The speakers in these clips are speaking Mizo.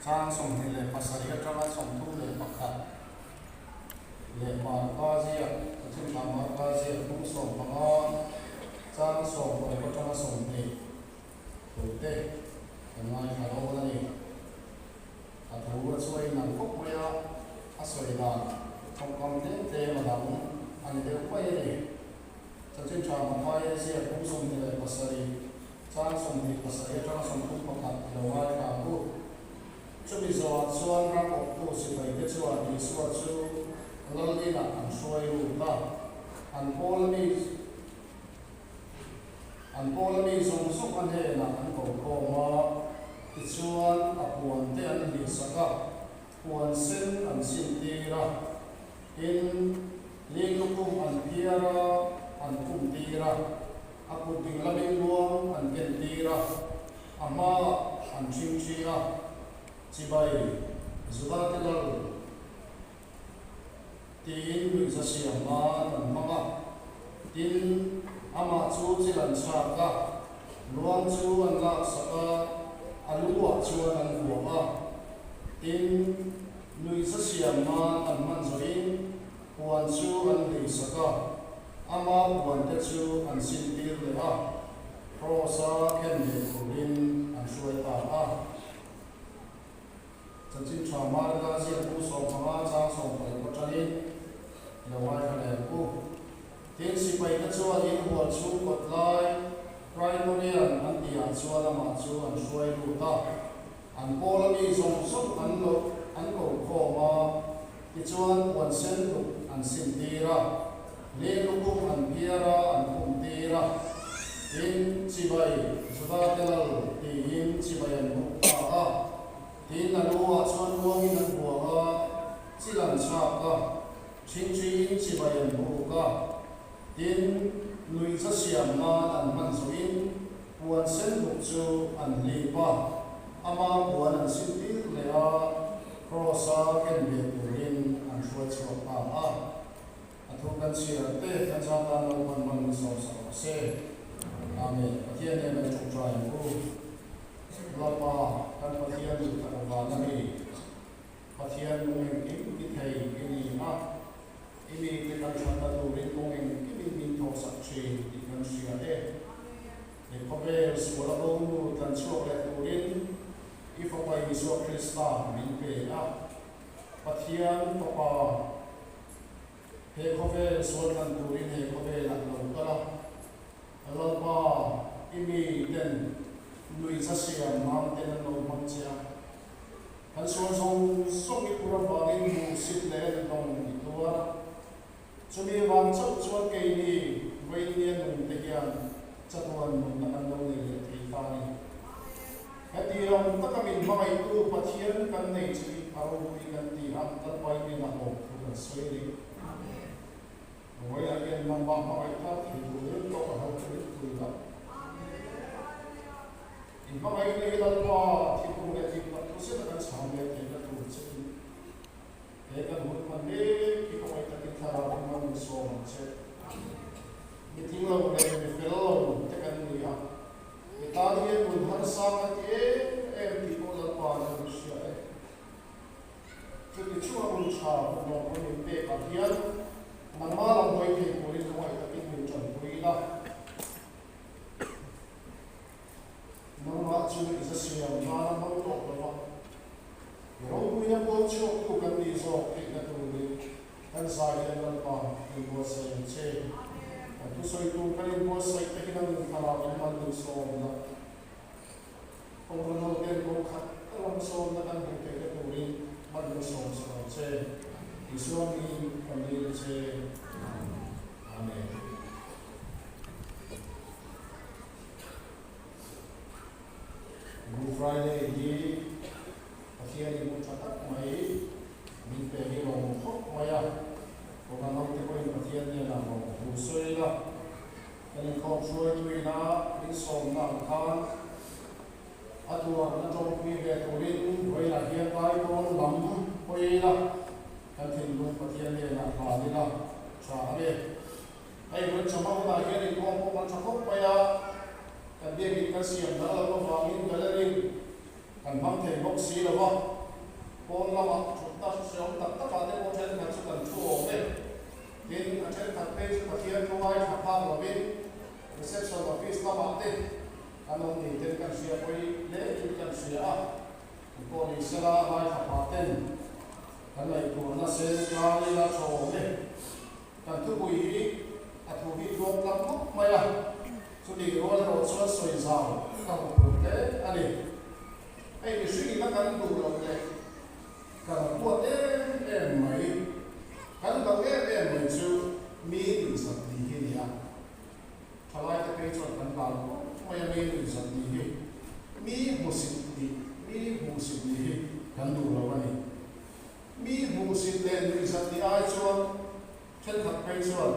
Chang 27 atanga 31 leh Marka ziak, Chanchin Tha Marka ziak bung 15 chang 16 atanga 20 thute kan ngaithla dawn a ni. A thu a chuai nang khawp mai a, a sawi dan tawngkam tlem tlem a dang a ni deuh mai a ni. Chanchin Tha Mathaia ziak bung 27 chang 27 atanga 31 i lo ngaithla ang u. Chumi zawhah chuan ram awptu sipaite chuan Isua chu lal inah an hruai lut a, an pawl ami an pawl ami zawng zawng a hnenah an ko khawm a, tichuan a puan te an hlihsak a, puan sen an sintir a, tin, ling lukhum an phiar a, an khumtir a, a kut ding lamin luang an kentir a. A hmaah an ṭhingṭhi a, Chibai, Juda te lal tiin nuihza siam nan an hmang a. Tin, amah chu chil an chhak a, luang chu an laksak a, a lu ah chuan an vuah a. Tin, nuihza siam nan an hman zawhin puan chu an hleisak a, ama puan te chu an sintir leh a. Kraws-a khen leh turin an hruai ta a. Chanchin tha Marka ziak bu 15 chang 16 atangin i lo ngaithla leh ang u. Tin, sipaite chuan in hual chhung kawt lai Praetorian an tihah chuan amah chu an hruai lut a. An pawl ami zawng zawng an lo an ko khawm a, tichuan puan sen duk an sintir a, leng lukhum an phiar a, an khumtir a. Tin, chibai Juda te lal tiin chibai an buk ta a. Tin, a lu ah chuan luangin an buang a, chil an chhak a, ṭhingṭhiin chibai an buk a. Tin, nuihza siam nan an hman zawhin Puan sen duk chu an hlip a, ama puan an sintir leh a, Kraws-a ken ve turin an hruai chhuak ta a. A thu kan chhiar te kan zat tan lo hman man min sawm sak rawh se. Amen. Pathian nen kan ṭawngṭai ang u. Lalpa, kan Pathian duh tak vana mi, Pathian lung engkim ti thei i ni a, i mite kan thatna turin kawng engkimin min thawhsak thin tih kan hria e. He khawvel suala bo nu tlan chhuak leh turin i Fapa Isua Krista min pe a. Pathian Fapa, he khawvel sual tlan turin he khawvelah lo kal a. Lalpa, i miten nuihza siam nan ten an lo hmang che a. Kan sual zawng zawng i pur avangin hmuhsit leh endawng i tuar a. Chumi vang chauh chuan keini Vawinia nung te hian chatuan nunna kan lo nei leh thei ta a ni. Hetiang taka min hmangaihtu Pathian kan nei chu i a ropui kan ti a, Lalpa i hnenah lawm thu kan sawi a ni. Vawiah hian nangmah hmangaih thar thei turin tawk a hauh pui pui lo. I hmangaihna hi Lalpa thinlung leh tih tak thu zeta kan chhang leh theihna tur che in he kan hun hman mek hi khawngaih takin thlarau in man min sawm ang che. Mi tling lo leh mi fel lo te kan ni a, mi tan hian nun harsa kan ti em em tih pawh Lalpa hian min hria e. Chuti chunga hun tha hun lawmawm min pek ah hian nangmah lam hawi thei turin khawngaih takin min tanpui la. Nangmah chu i za siam nana hmang tawh lo va, i ropuina pawl chhuaktu kan nih zawk theihna turin kan zai hian Lalpa min buatsaih ang che. Kan thusawitu kan inbuatsaih te hi nangin thlarau in man min sawm la. Kawngro ten kawng khat ram sawmna kan hmuh theihna turin man min sawm sak ang che. Isua hmingin kan dil a che. Amen. Good Friday hi Pathian in hun tha tak mai min pe hi lawm khawp mai a, Kohhran hote pawhin Pathian hnenah lawm thu sawi ila, kan inkhawm hruaituina min sawmna ang khan a tuarna tawngpui ve turin vawiinah hian Kaitawn lam hawi ila, kan thinlung Pathian hnenah hlan ila tha a ni. Hei vawi chama hunah hian inkhawm pawh kan tha khawp mai a, kan biakin kan siam dang lo avangin gallery kan hmang thei bawk si lo va. Pawn lamah thutna hreawm tak takah te pawh thenkhat chu kan thu awm e. Tin, a thenkhat phei chu Pathian thu ngaithla phak lovin reception office lamah te kan awm ni ten kan hria pawi hle in kan hria a. An pawh ni sela ngaithla phah ten kan ngaihtuahna sen tlai ila tha awm e. Kan thupui hi a thu hi tluang tlang khawp mai a, chutih rual erawh chuan sawi zau ka hmu phur hle a ni. Hei mihring ina kan duh loh leh kan huat em em mai, kan hlauh em em mai chu mi nuihzat ni hi a ni a. Thalaite phei chuan kan hlau khawp mai a, mi nuihzat ni hi, mi hmusit nih, mi hmuhsit ni hi kan duh lo a ni. Mi hmuhsit leh nuihzat ni ai chuan thenkhat phei chuan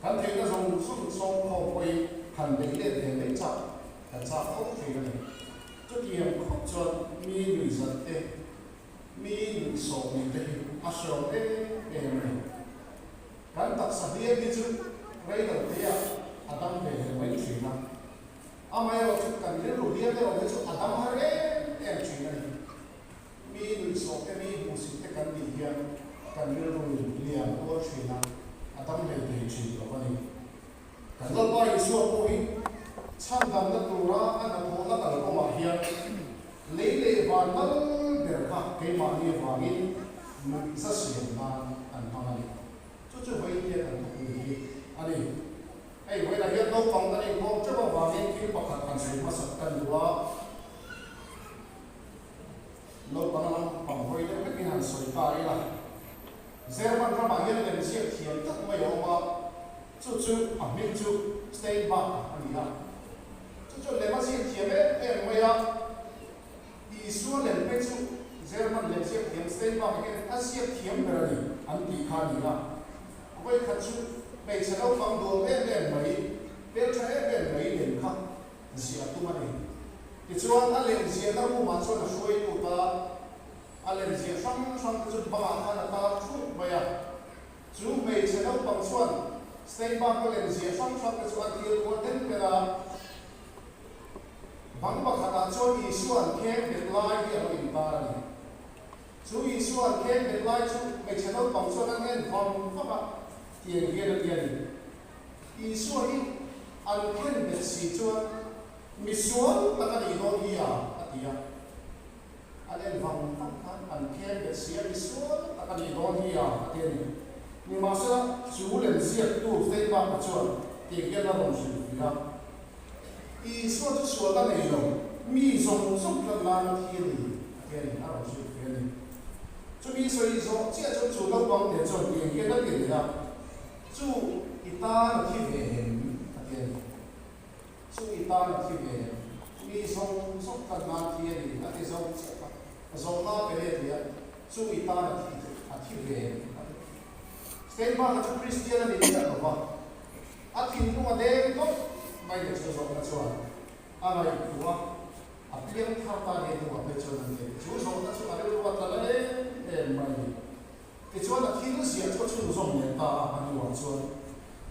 kan theihna zawng zawng sawm khawm pawhin han beih let ve mai chak kan chak fo thin a ni. Chutiang khawp chuan mi nuihzat te, mi nuihsawh ni te hi a hreawm em em a ni. Kan taksa hliam hi chu rei lo teiah a dam ve leh mai thin a, amaherawhchu kan rilru hliam erawh hi chu a dam har em em thin a ni. Mi nuihsawh te, mi hmuhsit te kan nih hian kan rilru lian tuar thin a, a dam hlei thei thin lo a ni. Kan Lalpa Isua pawh hi chhandamna tura a hnathawhna kalkawngah hian lei leh van lal ber kha keimahni avangin nuihza siam nan an hmang a ni. Chu chu vawiin hian kan thupui hi a ni. Hei vawiinah hian naupang kan inkhawm teuh avangin thil pakhat han sawi hmasak ka duh a. Naupang lam pang hawi deuh vek in han sawi ta ila, German ramah hian lemziak thiam tak mai a awm a, chu chu a hming chu Steinbach a ni a. Chu chu lem a ziak thiam em em mai a, Isua lem phei chu German lemziak thiam Steinbach hian a ziak thiam ber a ni an tih kha a ni a. Vawikhat chu hmeichhe naupang duam em em mai, hmeltha em em mai lem kha ziah tum a ni. Tichuan, a lemziahna room-ah chuan a hruai lut a, a lemziah hrang hrang te chu bangah khan a tar thup mai a. Chu hmeichhe naupang chuan Steinbach-a lemziah hrang hrang te chu a thlir kual den ber a. Bang pakhatah chuan Isua an kheng bet lai hi a lo intar a ni. Chu Isua an kheng bet lai chu hmeichhe naupang chuan a ngen vang vang a, tiang hian a ti a ni. Isua hi an khen bet si chuan misual tak a nih dawn hi a, a ti a. An en vang vang khan an khen bet si a, misual tak a nih dawn hi a, a ti a ni. Nimahsela, chu lem ziaktu Steinbach-a chuan tiang hian a rawn hrilh ve a, Isua chu sual a nei lo, mi zawng zawng tlat nan a thi a ni, a ti a ni, a rawn hrilh ve a ni. Chumi sawi zawh chiah chuan chu naupang te chuan tiang hian a ti leh a, Chu i tan a thi ve em? a ti a ni. Chu i tan a thi ve em? Mi zawng zawng tan nan thi a ni, a ti zo chiah a. Zawhna pe let leh a, Chu i tan a thi a thi ve em? a ti. Steinbach-a chu Kristian a ni chiah lo va, a thinlung a deng tawp mai leh chu zawhna chuan a ngaihtuah a, a piang thar ta ni a hnuah phei chuan an ti a ni. Chu zawhna chu a rilru a tla la em em mai a ni. Tichuan a thil ziah chu a chhunzawm leh ta a, a hnuah chuan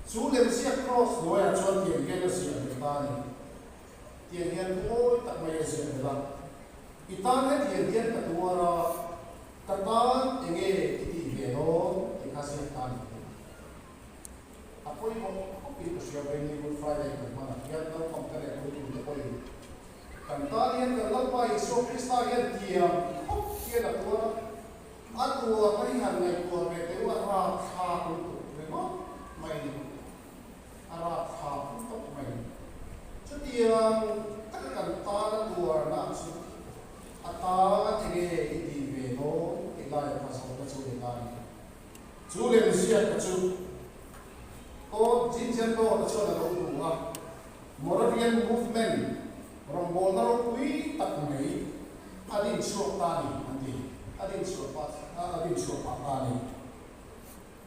chu lemziak kraws hnuaiah chuan tiang hian a ziah leh ta a ni. Tiang hian thu mawi tak mai a ziah belh a, I tan hetiang hian ka tuar a, ka tan enge i tih ve dawn tih kha ziak ta a ni. A pawimawh khawpin ka hria Vaini Good Friday kan hmanah hian naupang te leh puitling te pawhin kan tan hian kan Lalpa Isua Krista hian tiang khawp hian a tuar a, A tuar hi han ngaihtuah ve teh u, a rapthlak lutuk ringawt mai ni. A rapthlak lutuk mai ni. Chutiang taka kan tan a tuarna chu a tan enge i tih ve dawn tih laia kha zawhna chu ni ta a ni. Chu lemziakna chu Todd Zinzendorf-a chuan a lo duh a, Moravian Movement rawngbawlna ropui tak mai a dinchhuak ta a ni an ti. A dinchhuah pah a dinchhuah pah ta a ni.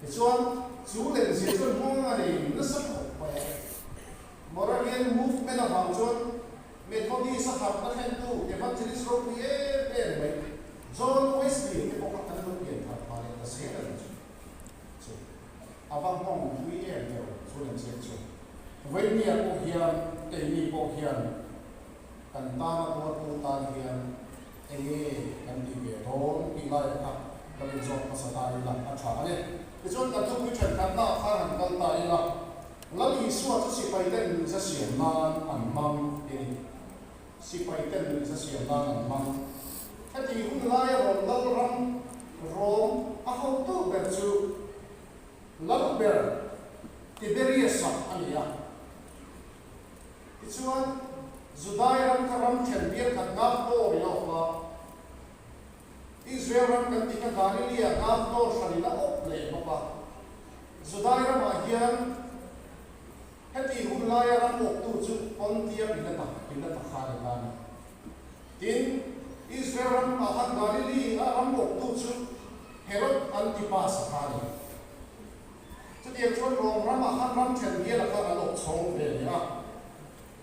Tichuan, chu lemzia chuan hmang a nei nasa khawp mai a. Moravian Movement avang chuan Methodist a harhna thlentu Evangelist ropui em em mai John Wesley te pawh kha an lo pian thar phah leh ta zel a ni chu. Chu a va hmawng pui em deuh chu lemziak chu. Vawinia pawh hian keini pawh hian kan tana tuartu tan hian. Enge kan tih ve dawn tih laiah kha kan inzawm hmasa ta ila a tha a ni. Tichuan kan thupui thenkhatnaah khan han kal ta ila, Lal Isua chu sipaiten nuihza siam nan an hmang tih a ni. Sipaiten nuihza siam nan an hmang. Heti hun laia rawn lal ram Rom a hotu ber chu Lal ber Tiberius-a a ni a. Tichuan, Judai ram kha ram then bial khat Gavdor i la awp a. Israel ram kan tih kha Galilee-ah Gavdor hran i la awp leh bawk a. Judai ramah hian heti hun laia ram awptu chu Pontia Pilata, Pilata kha a ni ta a ni. Tin, Israel ramah khan Galilee-a ram awptu chu Herod Antipas-a kha a ni. Chutiang chuan Rom ramah khan ram then biala kha an awp chhawng ve leh a.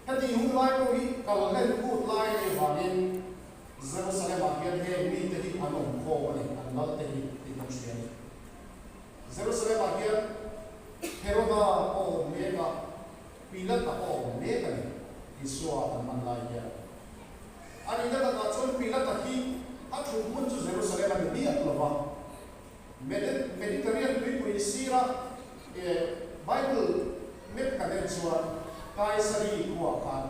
Heti hun lai pawh hi kal hlen kut lai a nih vangin Jerusalem-ah hian heng mite hi an awm khawm a ni, an lal te hi tih kan hria a ni. Jerusalem-ah hian Heroda pawh a awm mek a, Pilata pawh a awm mek a ni, Isua an hman lai hian. A nihna takah chuan Pilata hi a thut hmun chu Jerusalem a ni miah lo va. Mediterranean tuipui sira Bible map kan en chuan Kaisari khuaah khan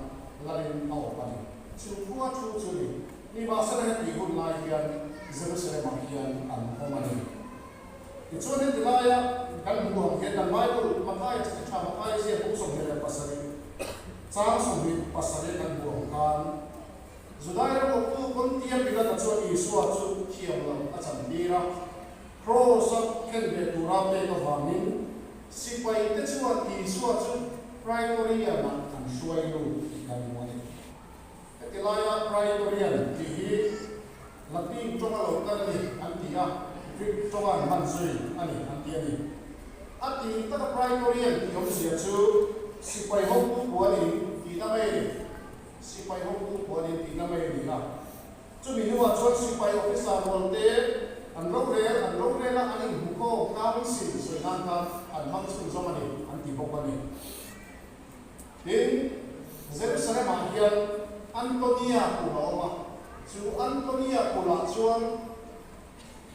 lalin a awm a ni. Chu khua thu chu ni. Nimahsela heti hun lai hian Jerusalem-ah hian an awm a ni. Tichuan heti laia kan hmuh ang hian kan Bible Mathaia chi tha Mathaia ziak bung 27 chang 27 kan hmuh ang khan Judai ram awptu Pontia Pilata chuan Isua chu thiam lo a chantir a, Kraws-a khen ve tura pek avangin sipaite chuan Isua chu Praetorian-ah an hruai lut tih kan hmu a ni. Heti laia Praetorian tih hi Latin tawnga lo kal a ni an ti a, Greek tawnga an hman zui a ni an ti a ni. A tih taka Praetorian tih awmzia chu sipai hotu puanin tihna mai a ni. Sipai hotu puanin tihna mai a ni a. Chumi hnuah chuan sipai officer rualte an rorel an rorel a, an inhmu khawm council sawi nan khan an hmang chhunzawm a ni an ti bawk a ni. Tin, Jerusalem-ah hian Antonia kulh a awm a, chu Antonia kulhah chuan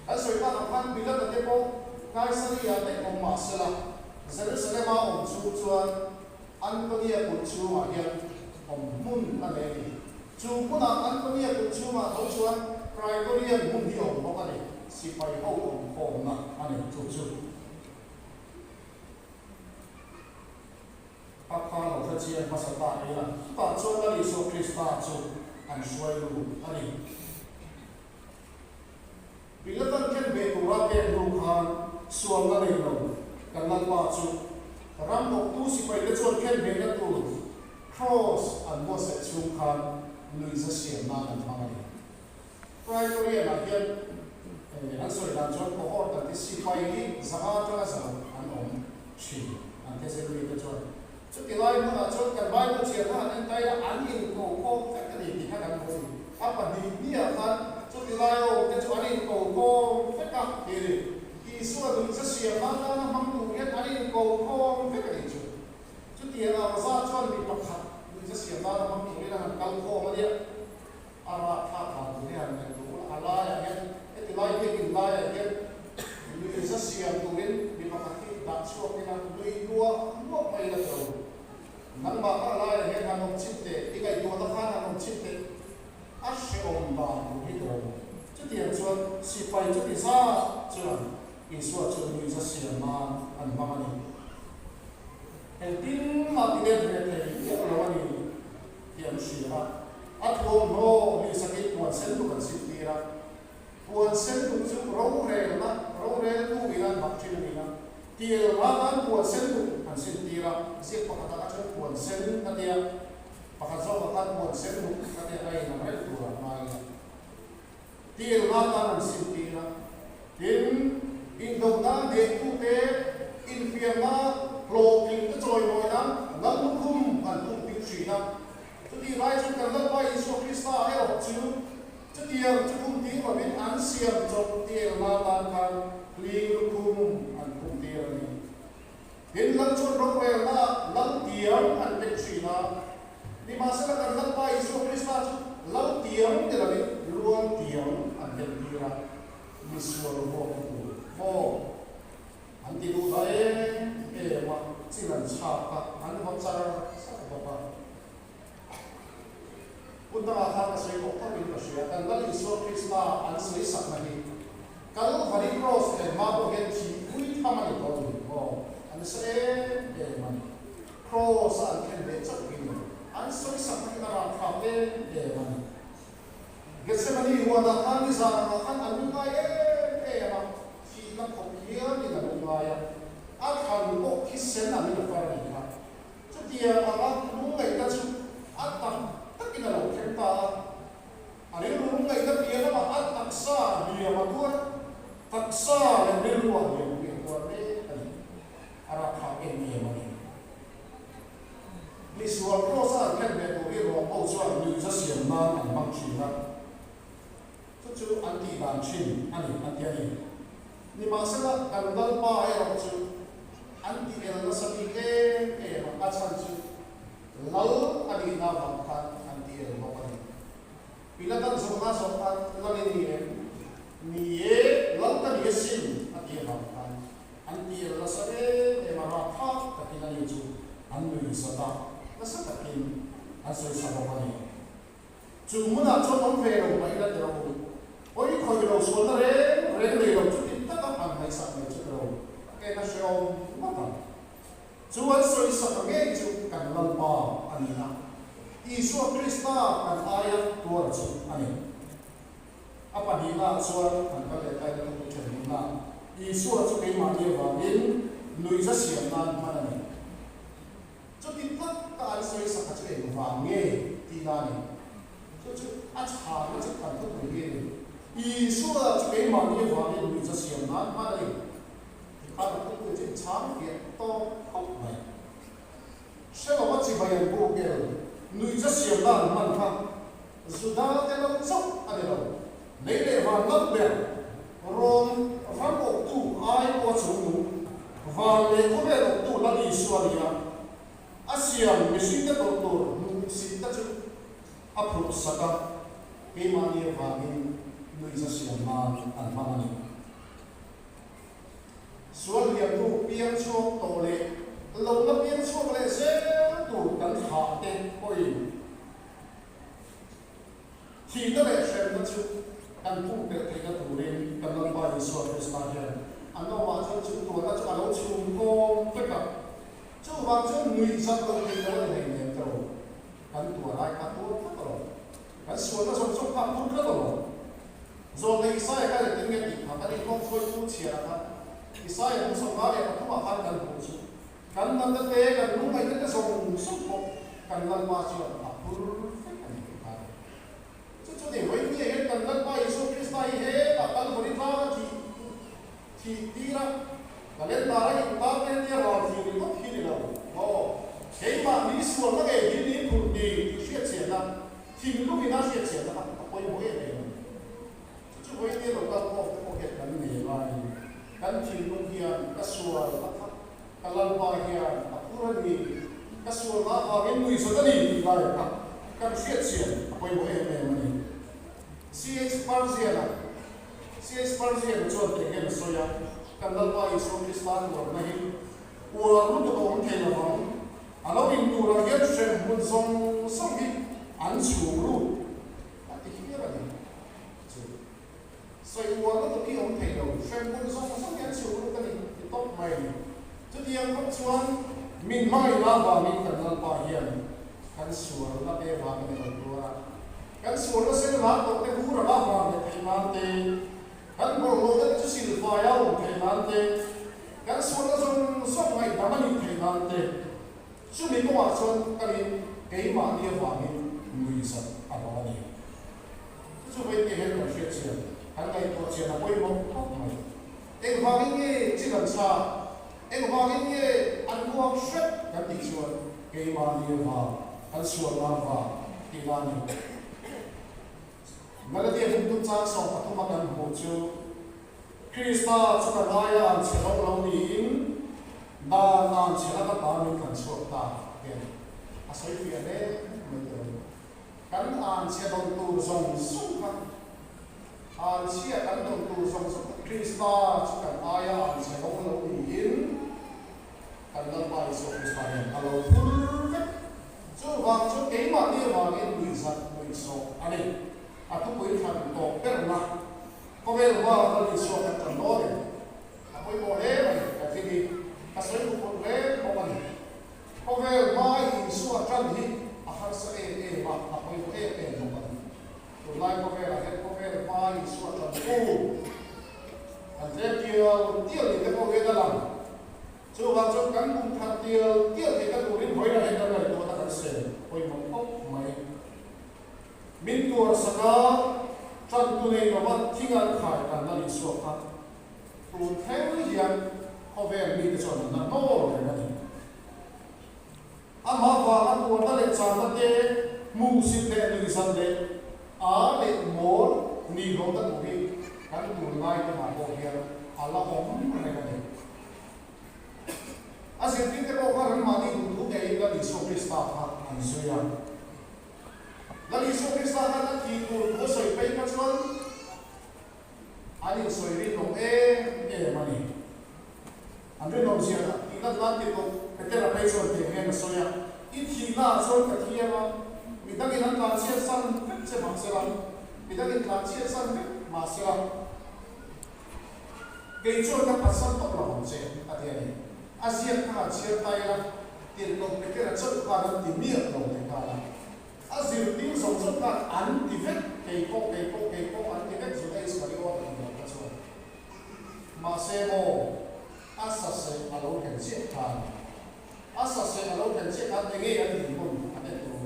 kan sawi tak ang khan Pilata te pawh Kaisaria daih awm mah sela, Jerusalem-a awm chung chuan Antonia kulh chhungah hian awm hmun a nei a ni. Chu hmunah Antonia kulh chhungah tho chuan Praetorian hmun hi a awm bawk a ni, sipai ho awm khawmna a ni chu chu. A kha lo hre chiang hmasa ta ila, chutah chuan Lal Isua Krista chu an hruai lut a ni. Pilatan khen ve tura pek hnu khan sualna nei lo kan Lalpa chu ram awptu sipaite chuan khen vehna tur Kraws an buatsaih chhung khan nuihza siam nan an hmang a ni. Praetorian-ah hian an sawi dan chuan cohort an ti sipai hi zanga atanga zo an awm thin an ti zirlui te chuan. Chuti lai hmunah chuan kan Bible chhiar kha han en ta ila an inko khawm vek a ni tih kha kan hmu a ni. A pahnih hniah khan chuti lai awm te chu an inko khawm vek a ti a ni. Isua nuihza siam nan nana hmang tur hian an inko khawm vek a nih chu. Chutiang ang zat chuan mi pakhat nuihza siam nana hmang turin a han kal khawm a nia. A rahthlak dan tur hi han ngaihtuah ula, a laiah hian heti lai biakin laiah hian nuihza siam turin mi pakhat hi dah chhuak ila nui luah luah mai ila tilo. Nangmah kha a laiah hian han awm chhin teh, i ngaihtuahna khan han awm chhin teh, a hrehawm dan tur hi tilo. Chutiang chuan sipai chuti zat chuan Isua chu nuihza siam nan an hmang a ni. Engtin mah ti let ve thei miah lo a ni tih an hria a. A thuamhnaw hlihsakin puan sen duk an siltir a. Puan sen duk chu rorelna, roreltu ina an bak thin a ni a. Tiel ratan puan sen duk an siltir a, ziak pakhatah kha chuan puan sen a tia, pakhat zawkah khan puan sen duk a tia, a inang reng turah ngai ila. Tiel ratan an siltir a. Tin, indona neitute infiamna hlawhtling te chawimawi nan Lal lukhum an tumtir thin a. Chutih lai chuan kan Lalpa Isua Krista erawh chu chutiang chu khumtir lovin an siam chawp tiel ratan khan hling lukhum an khumtir a ni. Tin, Lal chuan rorelna Lal tiang an pek thin a. Nimahsela kan Lalpa Isua Krista chu Lal tiang ni lovin Lual tiang. Misual vuakna tur maw an ti duh ta em em a, chil an chhak a, an va char char bawk a. Hun dangah khan ka sawi tawh tawkin ka hria, kan Lal Isua Krista an sawi sakna hi Kalvari Cross leh hma pawh hian thihpui tham a ni tawh a ni maw? An sa em em a ni. Cross a an khen ve chauh hi ni. An sawi sakna hi a rapthlak em em a ni. Gethsemane huanah khan nizan angah khan a lungngai em em a, thihna khawp hianin a lungngai a, a thlan pawh thisen angin a far a nih kha. Chutiang anga lungngaihna chu a tak takin a lo thleng ta a, a rilru lungngaihna piah lamah a taksa hliam a tuar, taksa leh rilruah hliam pui a tuar mek a ni. A rapthlak em em a ni. Misual Kraws-a an khen ve tur hi Rom ho chuan nuihza siam nan an hmang thin a, chu chu an tih dan thin a ni an ti a ni. Nimahsela, kan Lalpa erawh chu an ti el nasa bik em em a, a chhan chu Lal a nihna avang khan an ti el bawk a ni. Pilatan zawhna zawh khan Lal i ni em? Ni e, Lal ka ni asin a ti avang khan an ti el nasa em em a, rapthlak takin a ni chu an nui zat a, nasa takin an sawisa bawk a ni. Chu hmunah chuan awm ve lo mah ila tiro u. Pawi khawih lo sualna reng reng nei lo chu ti taka han ngaihsak mai chu tiro eng a hrehawm ngawt ang. Chu an sawisak ngei chu kan Lalpa a ni a, Isua Krista kan aia tuar chu a ni. A pahnihnaah chuan han kal leh taina thupui thenhimna Isua chu keimahni avangin nuihza siam nan hman a ni. Chuti tak ka an sawi saka chu eng vang nge tih na a ni. Chu chu a chhana chu kan thupui hi a ni. Isua chu keimahni avangin nuihza siam nan hman a ni. Tikhan a thupui chu in chhang fiah tawk khawp mai. Hre lo a chibai an buk el, nuihza siam nan hman kha Juda te lo chauh a ni lo. Lei leh van lal ber, rawn ram awktu ai pawh a chungnung, van leh khawvel awktu Lal Isua a ni a, a siam mihringte tawrh tur hmuhsit te chu a phurh sak a, keimahni avangin nuihza siam nan an hmang a ni. Sual liamtu piang chhuak tawh leh lo la piang chhuak leh zel tur kan thlah te pawhin Thihna leh hremna chu kan pumpelh theihna turin kan Lalpa Isua Krista hian a nawmah chuan chu tuahna chu a lo chhum kawm vek a. Chuvang chuan nuihzat loh theih lo a ni hleinem tawh lo. Kan tuah lai kha tuar tlat a lo. Kan sualna zawng zawng kha a phur tlat a lo. Zawlnei Isaia kha engtin nge tih kha kan inkhawm hruaitu chhiarah khan Isaia kum 53 ah khan kan hmuh chu Kan natna te, kan lungngaihna te zawng zawng pawh kan Lalpa chuan a phur vek a ni tih kha a ni. Chu chu ni, vawiin hian kan Lalpa Isua Krista hi hetah Kalvari tlanga thih thih tir a, calendar a intar te nia ral thih ringawt hi ni lo maw? Keimahni sualna ngei hi ni phur ni tih hriatchhiatna, thinlungin a hriatchhiatna kha a pawimawh em em a ni. Chu chu vawiin hian lo kal khawm te pawh hian kan nei laiin kan thinlung hian ka sual a khat, ka Lalpa hian a phur a ni, ka sualna avangin nui zawt a ni tih lai kha kan hriat chian a pawimawh em em a ni. CH Spurgeon-a CH Spurgeon-a chuan teh hian a sawi a, Kan Lalpa Isua Krista tuarna hi uar lutuk a awm thei lovang, a lo inturah hian hremhmun zawng zawng hi an chhum lut A ti hial a ni chu. Sawi uar lutuk hi awm thei lo, hremhmun zawng zawng hian chhuk lut a ni ti tawp mai a ni. Chutiang khawp chuan min hmangaihna avangin kan Lalpa hian kan sualna te vangin a lo tuar a. Kan sualna sen lar tawh te hur anga vang leh theih nan te, kan bawlhhlawhna te chu silfai a awm theih nan te, kan sualna zawng zawng ngaihdam a nih theih nan te, Chumi kawngah chuan kalin keimahni avangin nuihzat a hlawh a ni. Chu chu vawiin hian kan hriat chian, kan ngaihtuah chian a pawimawh khawp mai. Engvangin nge chi kan chhak? Engvangin nge an buak hrep kan tih chuan keimahni avang, kan sualna avang tihna a ni. Galatia hmingtu chang 13 a kan hmuh chu Krista chu kan aia an chhe lo lo niin dan an chhe laka ta min kan chhuak ta ten a sawi fiah hle mai tawh a ni. Kan an chhe dawn tur zawng zawng kha. Anchhia kan dawn tur zawng zawng Krista chu kan aia anchhe rawng lo niin kan Lalpa Isua Krista hian a lo phur vek. Chuvang chu keimahni avangin nuihzat nuihsawh a ni. A thupui thlan tawp berna khawvel hma Lal Isua kan tan dawn em? A pawimawh hle mai ka thil hi ka sawi hmuhpawlh hle bawk a ni. Khawvel hma Isua tan hi a harsa em em a, a pawimawh em em bawk a ni. Tunlai khawvelah hian khawvel hma Isua tantu kan tlem tial tial ni te pawh hian a lang. Chuvang chuan kan kum khat tial tial theih na turin vawilah hian kan ngaihtuahna kan sel pawimawh khawp mai. Min tuarsak a, tantu nei lova thing an khai kan la Isua kha tun thleng hian khawvel mite chuan an la hnawl reng a ni. Amah vanga tuarna leh channa te, hmuhsit leh nuihzat leh a leh mawl nihlawhna tur hi kan tunlai hunah pawh hian a la awm reng a ni. A zirtirte pawh khan anmahni duhthu ngeiin Lal Isua Krista kha an zui a. Lal Isua Krista khan a thih tur thu a sawi phei kha chuan An insawi rinawm em em a ni. An rinawm zia lah tih lan lan ti tawh Petera phei chuan tiang hian a sawi a, I thihna ah chuan ka thi anga, midangin an tlanchhiat san vek che mah sela, midangin tlanchhiat san vek mah sela, kei chuan ka phatsan tawp lo ang che, a ti a ni. A ziak kha han chhiar ta ila, tirhloh Petera chauh khan an ti miah lo leh nghal a. A zirtir zawng zawng khan an ti vek, kei pawh, kei pawh, kei pawh an ti vek Juda Iskariot a tih loh kha chuan. Mahse maw, a saseh a lo thlen chiah khan, a saseh a lo thlen chiah khan enge an dinhmun an en tur?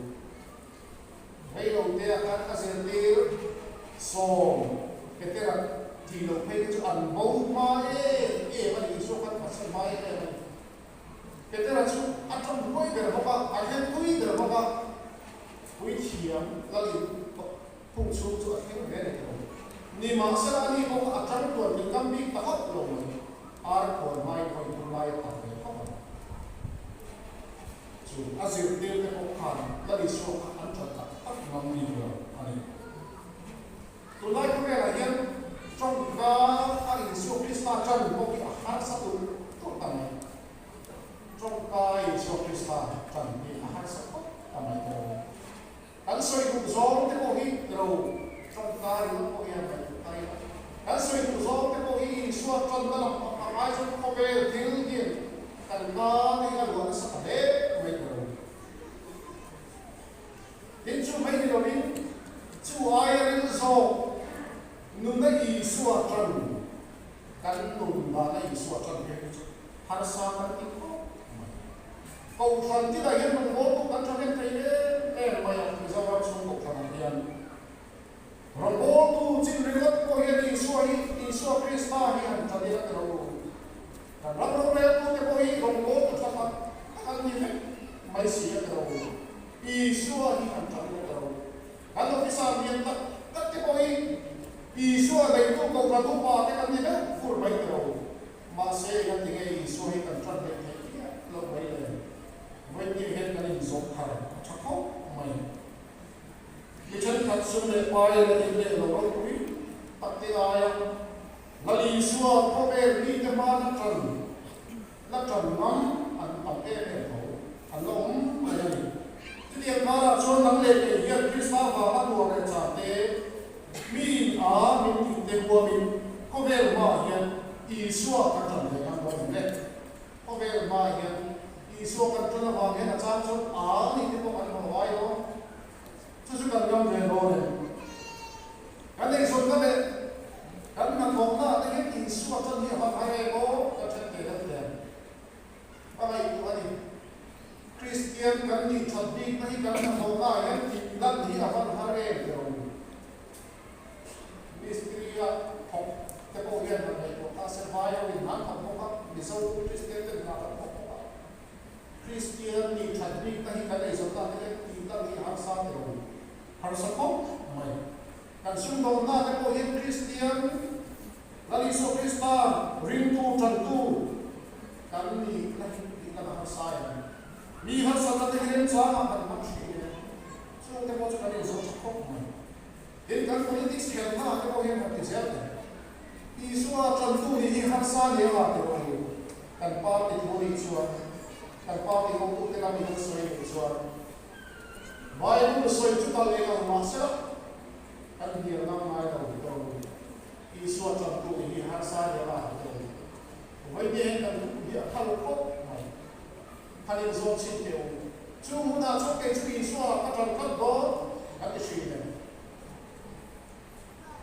Reilotea khan a zirtir sawm Petera tih loh phei te chu an bo hma em em a ni, Isua khan phatsan hma em em a ni. Petera chu a tawng huai ber bawk a, a thleng tui ber bawk a, puithiam lalin phung chhung chu a thleng ve ni tho. Nimahsela ani bawk a tang tuan tih ngam bik ta hauh lo mai, ar khuan hmain hawi thum lai a khat ve khawp ang. Chu a zirtirte pawh khan Lal Isua kha an that tak tak ngam bik lo a ni. Tunlai khawvelah hian tawngka a Isua Krista tan pawh hi a harsa tulh tulh ta mai. Tawngka a Isua Krista tan hi a harsa khawp ta mai ta lo. Kan sawi duh zawng te pawh hi ro tawngka ringawt pawh hian ngaihtuah ta ila. Kan sawi duh zawng te pawh hi Isua tanna lam a ngai chuan khawvel thil hian kan tan hi a luah nasa ta hle mai ta lo. Tin, chu mai ni lovin, chu aia ril zawk nuna Isua tan, kan nun dana Isua tan phei hi chu harsa kan ti khawp mai. Kohhran tinah hian rawngbawltu kan thahnem thei em em mai a, Mizoram chhung kohhranah hian rawngbawltu chin ringawt pawh hian Isua hi, Isua Krista hi han tan ila ti lo. Kan ram roreltute pawh hi rawngbawltu tha tak tak an ni vek mai si a ti lo. Isua hi an ṭang leh lo. Kan officer lian tak tak te pawh hi Isua neitu Kohhran upa te kan ni deuh fur mai ti lo. Mahse eng ti nge Isua hi kan ṭan leh theih viau loh mai le? Vawiin hian kan inzawm thar a ṭha khawp mai. Mi ṭhenkhat sum leh pai la in leh lo ropui tak te aia Lal Isua khawvel mite hmana ṭan La ṭan ngam an tam em em tho, an la awm mai a ni. Chutiang karah chuan nang leh kei hian Krista vanga tuar leh char te, mi in a min tih te huamin khawvel hmaah hian Isua kan ṭan ve ngam dawn em le? Khawvel hmaah hian Isua kan ṭan avang hian a chang chuan a ni te pawh kan haw ngai dawn. Chu chu kan ngam ve dawn em? Kan eizawnna leh kan hnathawkna ah te hian Isua chuan hi a va thar em aw? Ka then ve deuh hle. Ka ngaihtuah a ni. Kristian kan nih that bikna hi kan hnathawkna ah hian tih lan hi a van har em ti lo. Mistiri a thawk te pawh hian han ngaihtuah ta se vai ho in an thawk bawk a, Mizo Kristian ten hna kan thawk bawk a. Kristian nih that bikna hi kan eizawnna ah te hian tih lan hi a harsa ti lo. Harsa khawp mai. Kan sumdawnna te pawh hian Kristian, Lal Isua Krista ringtu, tantu kan nihna hi tih lan a harsa em? Mi harsatna te hi remchangah kan hmang thin em? Chungte pawh chu kan inzawm tha khawp mai. Tin, kan politics khelhnaah te pawh hian kan ti zel thei. Isua tantu nih hi harsa ni anga ti rawh u. Kan party thu nih chuan, kan party hotute lam in an sawi nih chuan, Bible sawi chu kal eng ang mah sela, kan hnial ngam ngai lo ti rawh u. Isua tantu nih hi harsa ni anga ti rawh u. Vawiin hian kan thu hi a kha lo khawp mai. Han inzawm chhin teh u. Chu hunah chuan kei chu Isua ka tan tlat dawn kan ti hrin em?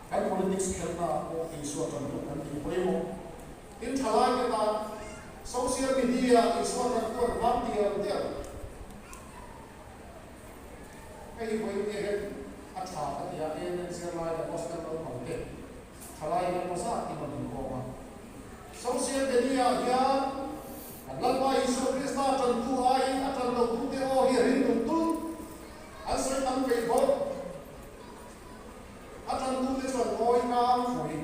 Kan politics khelhnaah pawh Isua tantu kan tih pawimawh. Tin, thalaite tan social media Isua tantu an vang tial tial. Hei hi vawiin hian a tha ka ti a, ANN zirlai leh hostel naupang te thalai engemaw zat in rawn inkawm a. Social media hian kan Lalpa Isua Krista tantu aiin a tan lotute aw hi a ring tum tulh. An sawi tam peih bawk. A tantute chuan ngawi tlang phui.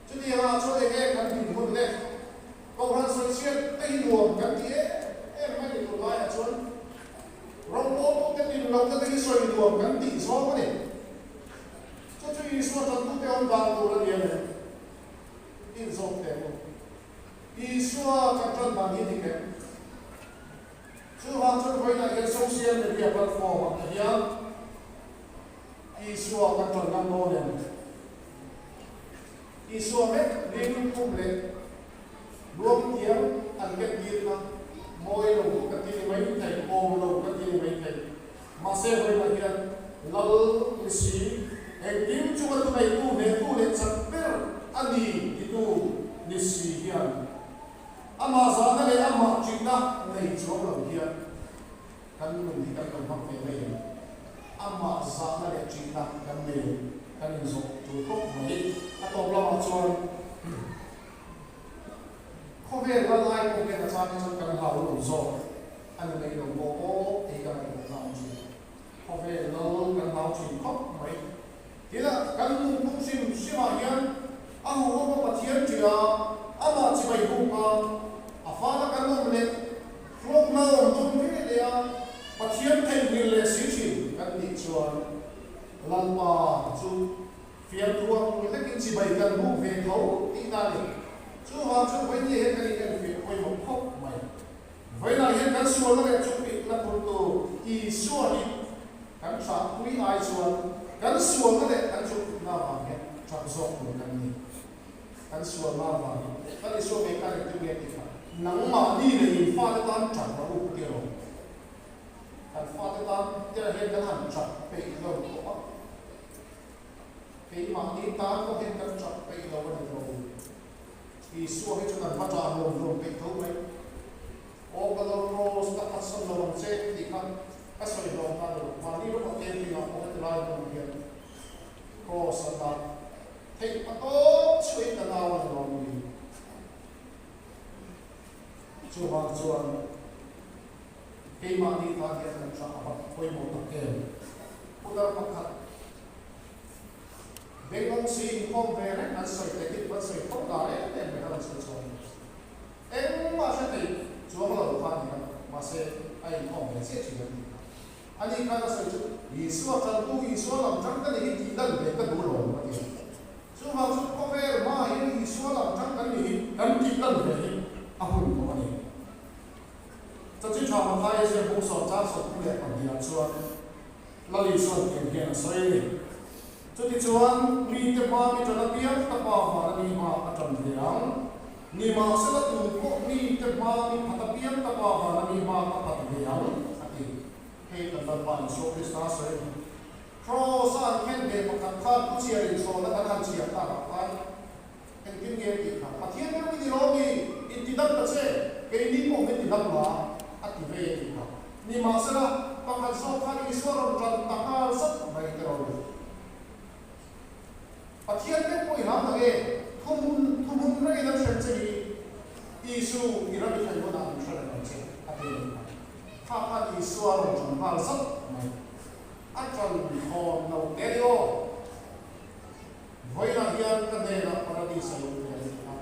Chutiangah chuan eng nge kan dinhmun le? Kohhran sawichhiat te hi nuam kan ti em em mai ni tun laiah chuan rawngbawltute tin lohna te hi sawi nuam kan tih zawng a ni. Chu chu Isua tantute awm dan tur a ni em em? Inzawm teh u. Isua kan tan dan hi dik em? Chuvang chuan vawiinah hian social media platform ah te hian Isua kan ṭan ngam dawn em? Isua mek ring khum leh luang tiang an ken tir kha mawi lo ka ti ni mai thei, awm lo ka ti ni mai thei. Mahse vawiinah hian Lal ni si, engkim chunga tuneitu hnehtu leh chak ber a ni titu ni si hian Amah zahna leh amah ṭihna nei chuang lo hian kan nun hi kan lo hmang ve mai em? Amah zahna leh ṭihna kan nei em? Kan inzawh ṭul khawp mai. A tawp lamah chuan khawvel lal ai pawh hian a chang hi chuan kan hlau lo zawk a ni mai lo maw aw tih ka ngaihtuahna a awm ṭhin. Khawvel lal kan hlau ṭhin khawp mai. Tina kan nunphung hrim hrimah hian a huhawm a Pathian ṭih a, amah chibai buk a, a fana kan awm leh hlawkna awm dawn ve leh a, Pathian theihnghilh leh si ṭhin kan nih chuan Lalpa chu fiamthuang lekin chibai kan buk ve tho tihna a ni. Chuvang chuan vawiin hian kan inenfiah pawimawh khawp mai. Vawiinah hian kan sualna leh chupikna phurtu Isua hi kan ṭhahpui ai chuan kan sualna leh kan chupikna avang hian ṭhap zawk tur kan ni. Kan sualna avang hi kan Isua ngei khan engtin nge tih kha nangmahni leh in fate tan ṭhap rawh u ti rawh. Kan fate tan tirah hian kan han ṭhap peih lo tawh a, keimahni tan pawh hian kan ṭhap peih lo a ni lo. Isua hi chu kan va ṭah hlawm hlawm peih tho mai. Aw ka lo cross ka phatsan lo ang che tih kha ka sawi hlawm ta lo. Mahni rawng a camping ah pawh heti lai hmun hian cross a dah theih pa tawp chhuahin ka nau a ni lo ni. Chuvang chuan keimahni tan hian kan ṭah a va pawimawh tak em. Putar pakhat. Bengawng si inkhawm ve reng an sawi te hi an sawi tho ta em em mai kha rawn sawi chhuak a ni. Engmah hre thei chuang lo kha a ni a, mahse a inkhawm ve chiah thin a ni. Ani khan a sawi chu, Isua tantu, Isua lam tang ka ni hi tih lan ve ka duh lo a ti a. Chuvang chu khawvel hmaah hian Isua lam tang kan ni hi kan tih lan ve hi a hun tawh a ni. Chanchin tha Mathaia ziak bung 42 ah chuan, Lali chuan tiang hian a sawi a ni. Chutichuan, mite hma mi ṭan apiang ka Pa vana mi hma a ṭan ve ang. Nimahsela tu pawh mite hma mi phat apiang ka Pa vana mi hma ka phat ve ang, a ti. Hei kan Lalpa Isua Krista a sawi a ni. Kraws-a an khen ve pakhat kha thuchhiar inchhawna kan han chhiar takah khan engtin nge tih kha Pathian ber min i lawm i, inti dam ta che, keini pawh min ti dam la, a ti ve tih kha. Nimahsela, pakhat zawk khan Isua rawn ṭan ta nghal zat mai te rawh le. Pathian ber pawh i hlau ta nge? Thuhmun, thuhmun rengin an hrem che hi, Isu, i ram i thlen hunah min hre reng ang che, a ti a nih kha. Kha khan Isua rawn ṭan nghal zat mai. A ṭan thawn lo te ni aw. Vawiinah hian ka hnenah Paradis a lo ve a ni a.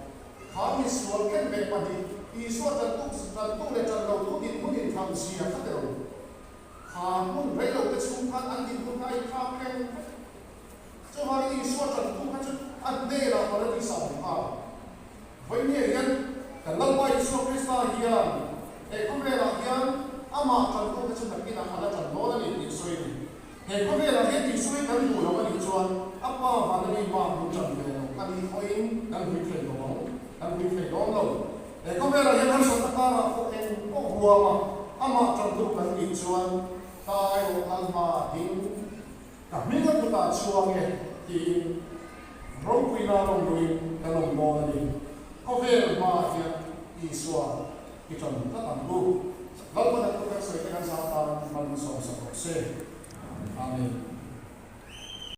Kha misual ken ve pahnih, Isua tantu tantu leh tan lotu dinhmun inthlang zia kha ti lo. Kha hmun rei lo te chhung khan an dinhmun kha a inthlak reng vek. Chuvangin Isua ṭantu kha chu a hnênah Paradis-ah a awm nghal. Vawinia hian kan Lalpa Isua Krista hian he khawvelah hian amah ṭantu kha chu nakinah a la ṭan dawn a ni tih a sawi a ni. He khawvelah hian Isua hi kan duh lo a nih chuan a Pa vana mi mah min ṭan ve lo a nih pawhin kan hui thei lo ang, kan hui thei dawn lo. He khawvelah hian harsatna karah pawh eng pawh huama amah ṭantu kan nih chuan tai rawh kal hma a ding. Ka hming a kutah chhuang e tiin ropuina rawnluin kan awm dawn a ni. Khawvel hmaah hian Isua i ṭan tlat ang u. Lalpan a thu kan sawi te kan zah tan man sawmsak rawh se. Amen.